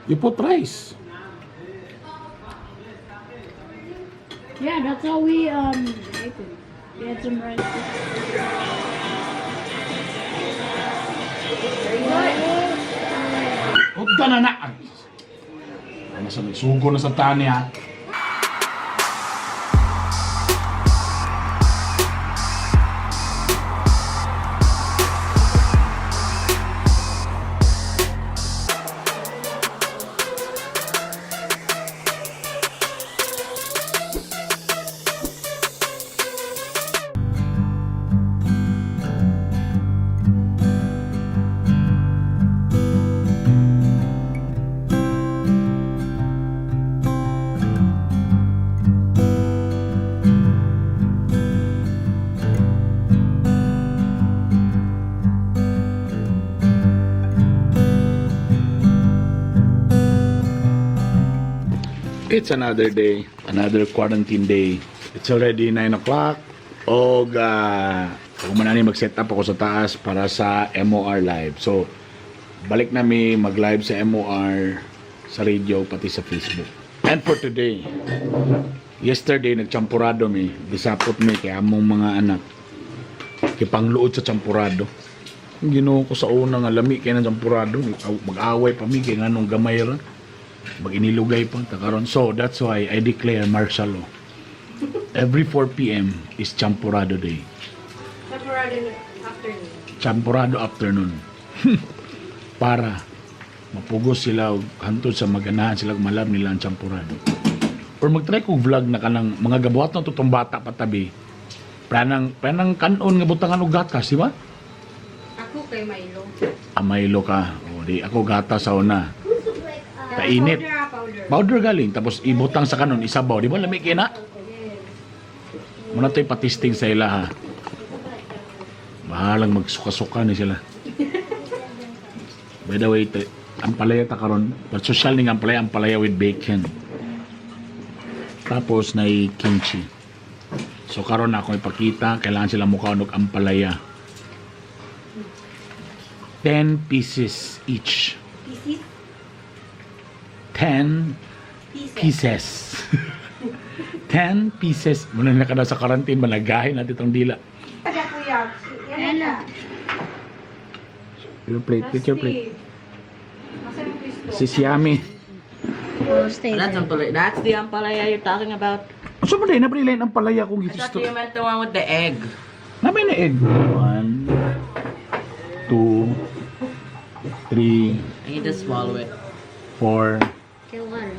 You put rice. Yeah, that's how we make it. We had some rice. Huwag na na. Ay, ano sa nagsugo na sa tani ha. It's another day, another quarantine day. It's already 9 o'clock. Og, ako man ani mag-set up ako sa taas para sa MOR Live. So, balik nami mag-live sa MOR, sa radio, pati sa Facebook. And for today, yesterday nagchampurado mi, gisapot mi kay among mga anak. Kay pangluod sa champurado. Ang Ginoo ko sa una nga lami kay ng champurado, mag-away pa mi kay nganong gamay ra mag-inilugay pa takaron. So that's why I declare martial law. Every 4 p.m. is Champurado Day. Champurado afternoon. Champurado afternoon. Para mapugos sila og hantod sa maganahan sila og malab nila ang champurado. Or mag-try kog vlog na kanang mga gabuhat ng tutong bata patabi. Pranang pranang kanon nga butangan og gatas, di ba? Ako kay Milo. Amaylo ka. O di ako gatas sa una. Kainit. Powder, ah, powder. Powder galing tapos ibutang sa kanon isabaw, di ba lami kay na? Muna to'y patisting sa ila ha. Bahalang magsuka-suka ni sila. By the way, ang palaya ta karon, but social ni nga ang palaya with bacon. Tapos na kimchi. So karon na ako ipakita, kailangan sila mukha og ampalaya. 10 pieces each. Pieces? 10 Pieces. pieces. 10 pieces. Muna na kada sa quarantine, managahin natin itong dila. Kaya kuya. Yan na. Your plate, get your plate. Masa yung pisto? This is yummy. We'll stay That's there. ampalaya. That's the ampalaya you're talking about. So mo din, naprilain ang palaya kung I thought gisto. you meant the one with the egg. Namay na egg. 1, 2, 3, And you just swallow it. 4, Okay, water.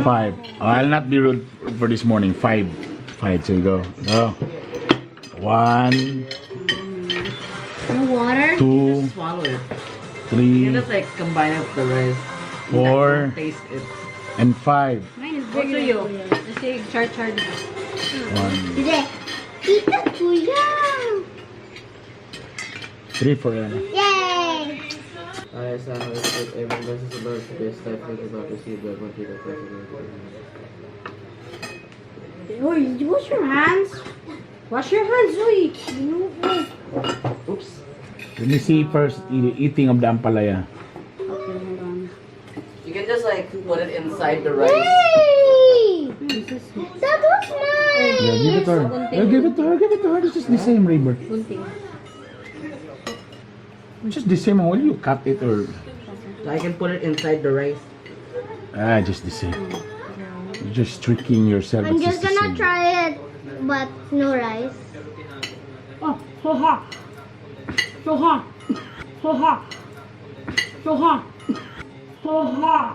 5. Oh, I'll not be rude for this morning. 5. 5, so you go. Go. 1, No water? 2, Just swallow it. You 3, can just like combine it with the rice. 4, Taste it. and 5. Mine is Go bigger to than you. Kuya's. Kasi char-char. 1, Hindi. Tita Kuya! 3 for Anna. Yay! I, Sam, everyone versus about the best I think about receive the one take Oh, did you wash your hands? Wash your hands, uy. Oops. Let me see first the eating of the ampalaya. Okay, hold on. You can just like put it inside the rice. Yay! That was mine! Yeah, give it to her. Yeah, give it to her. Give it to her. This is the same, Raybert. Gunting. Just the same. Will you cut it or So I can put it inside the rice. ah, just the same. You're just tricking yourself. I'm It's just the gonna same. try it, but no rice. Oh, so hot. So hot. So hot. So hot. So hot.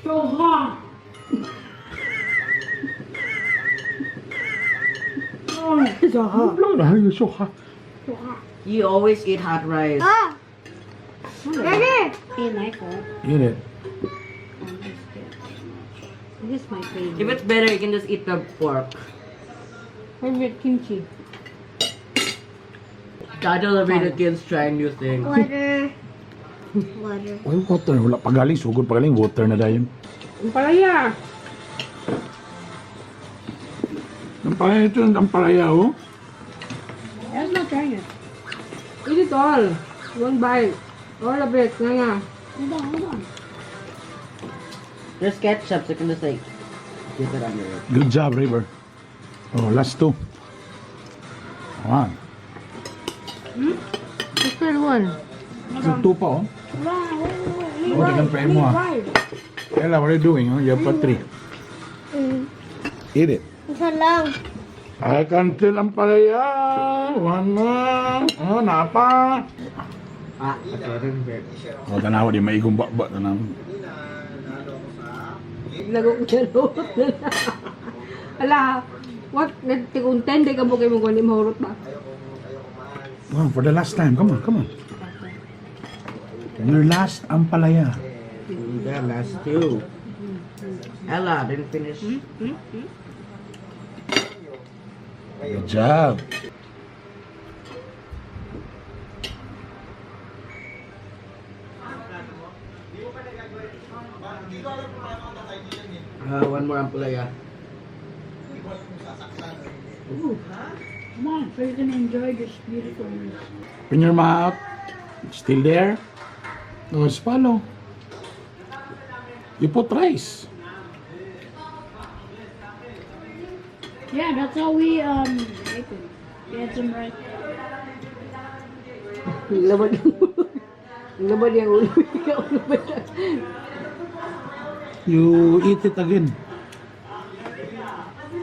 So hot. Oh, so hot. Blow the hell you so hot. So hot. You always eat hot rice. Ah! Ready? Hey, Michael. Eat it. This is my favorite. If it's better, you can just eat the pork. Favorite kimchi. Gotta love the kids trying new things. Water. Water. Uy, water. Wala pa galing. Sugod pa galing. Water na dayon. Ang palaya. Ampalaya ito. Ampalaya, oh. I was not trying it. Eat it all. One bite. All of it. Nga nga. Hold on, hold on. There's ketchup, so you can just like dip it under it. Good job, River. Oh, last two. One. Still one. Yung two pa, oh. Hold on, wait, wait, wait. Oh, dagan pa mo, ah. Rice. Ella, what are you doing? Oh? You have pa three. Eat it. Isa lang. I can tell ang palaya. One more. Oh, napa. Ah, okay, I didn't hear. Oh, tanawa di maigong ba tanaw. Lago ko siya Ala, what? Nagtikunten, di ka mo kayo mo mahurot ba? Wow, for the last time. Come on, come on. Your last ampalaya. Yeah, last two. Ella didn't finish. Good job. One more ampalaya. Come on, so you can enjoy this beautiful meal. Open your mouth. Still there? No, swallow. You put rice. Yeah, that's how we make it. We had some rice. Laban yung ulo. Laban yung ulo. Ikaw laban. You eat it again.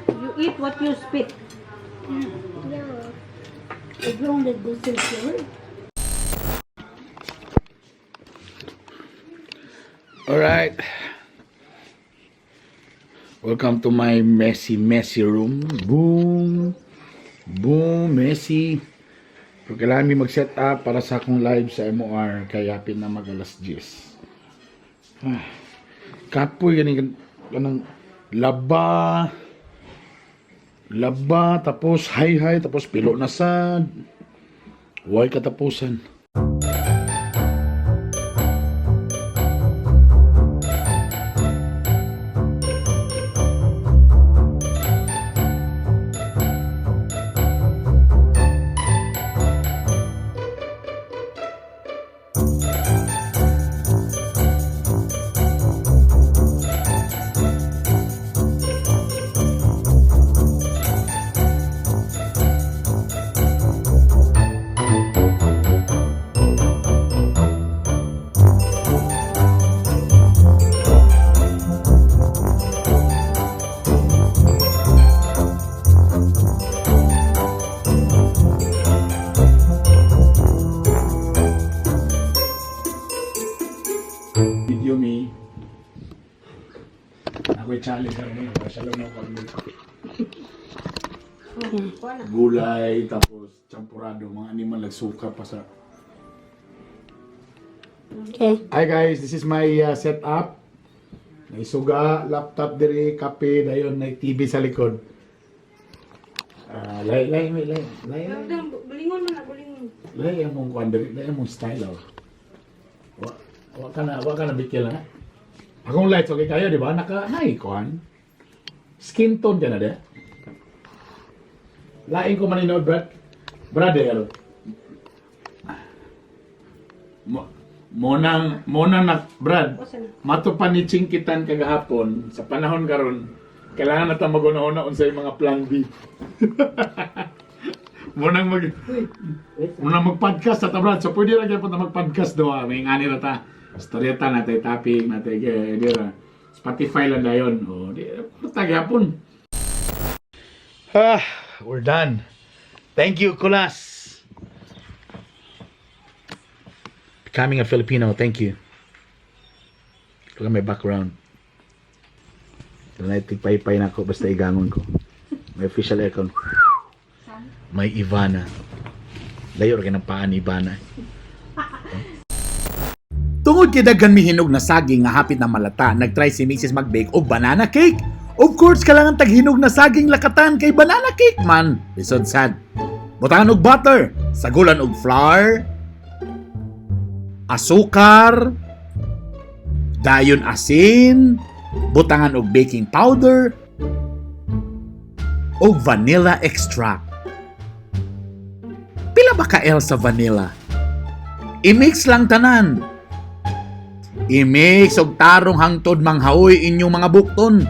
You eat what you spit. Yeah. If you want to go to the store, All right. Welcome to my messy, messy room. Boom. Boom, messy. Pero kailangan mi mag-set up para sa akong live sa MOR kaya hapit na mag alas 10. Ah, kapoy ganing kanang laba laba tapos hay-hay tapos pilo na sad. Way katapusan. Video me. Ako'y challenge na rin. Shalom na ako. Gulay, tapos champurado, mga animal nagsuka pa sa... Okay. Hi guys, this is my setup. May suga, laptop diri, kape, dayon may TV sa likod. Ah, lay lay lay lay lay. Bulingon mo na, bulingon. Lay ang mong kuan diri, lay ang mong style oh. Wa wa ka na bikil ha. Akong lights okay kayo di ba? Naka nay kuan. Skin tone ka na de. Lain ko maninood, Brad. Brad, eh, ano? Mo, monang na, Brad, matupan ni Chinkitan kagahapon, sa panahon karon, kailangan na ta maguna-una unsay mga plan B. Munang mag Munang mag-podcast ta Brad. So pwede ra gyud ta mag-podcast do ah. May ngani ra ta. Storyeta na tay topic na tay di ra. Spotify lang dayon. Oh, di ta gyapon. Ah, we're done. Thank you, Kulas. Becoming a Filipino, thank you. Look at my background. Tigpaypay na ako basta igangon ko. May official aircon. May Ivana. Layo ra kay ng paa ni Ivana. Tungod kay daghan mihinog na saging nga hapit na malata, nagtry si Mrs. Magbake og banana cake. Of course, kailangan taghinog na saging lakatan kay banana cake man. Lisod sad. Butangan og butter, sagulan og flour, asukar, dayon asin, butangan og baking powder, og vanilla extract. Pila ba ka L sa vanilla? I-mix lang tanan. I-mix og tarong hangtod manghaoy inyong mga bukton.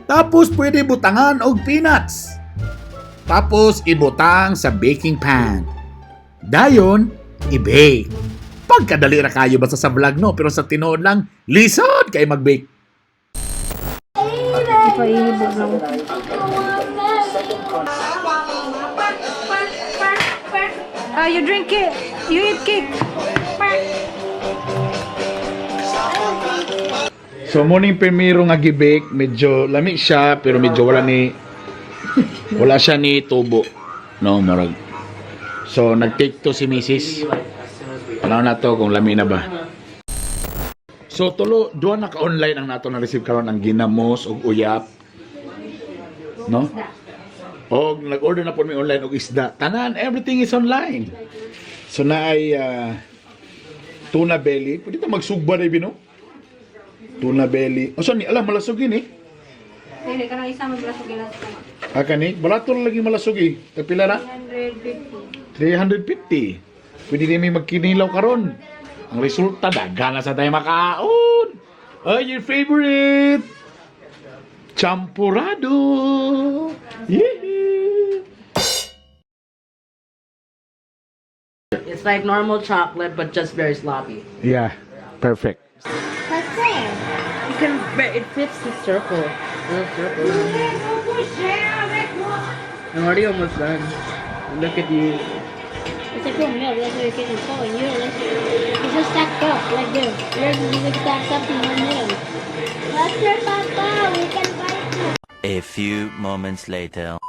Tapos pwede butangan og peanuts. Tapos ibutang sa baking pan. Dayon, i-bake. Pagkadali ra kayo basta sa vlog, no, pero sa tinuod lang lisod kay mag-bake. Ipaihibog lang. Ah, you drink it. You eat cake. So morning primero nga gi-bake, medyo lami siya pero medyo wala siya ni tubo. No, murag. So nag-take to si Mrs. Tanaw na to kung lami na ba. So tulo duha na ka online ang nato na receive karon, ang ginamos ug uyap. No? Og nag-order na po mi online og isda. Tanan, everything is online. So naay tuna belly. Pwede ta magsugba na no? Tuna belly. O ni alam malasog yun eh. Dili ka isa maglasog gilas ka. Ah, kani barato lagi malasog eh. Tagpila na? 350. 350. Pwede din may magkinilaw karon. Ang resulta, daghan na sa tayo makaon. Oh, your favorite! Champurado! Yee! It's like normal chocolate, but just very sloppy. Yeah, perfect. What's there? You can, but it fits the circle. Little circle. I'm already almost done. Look at you. It's like pure milk, that's why you're getting full, and you're like, it's just stacked up like this. Yours is like stacked up in one middle. What's there, Papa? We can buy it. A few moments later.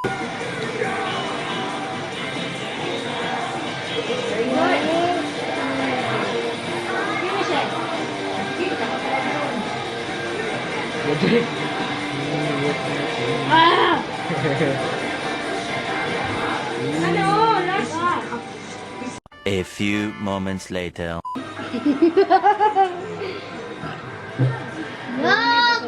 Finish it. Ah! Ano? Last. A few moments later. Look!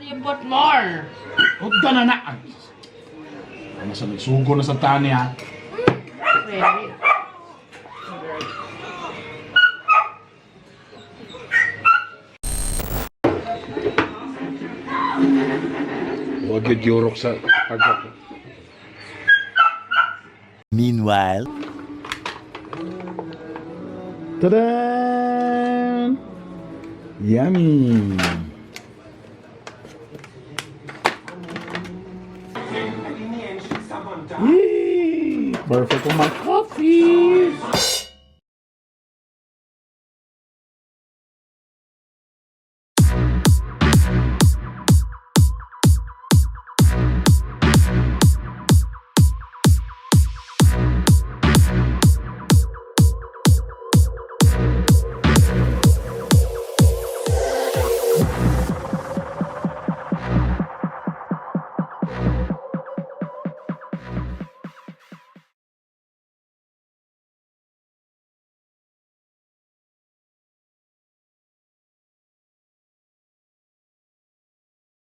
You put more. Huwag na na! Ay, ano sa sugo na sa tani ha? Wait. Huwag yun yurok sa pagkako. Meanwhile. Tada! Yummy! Yay! Perfect for my coffee!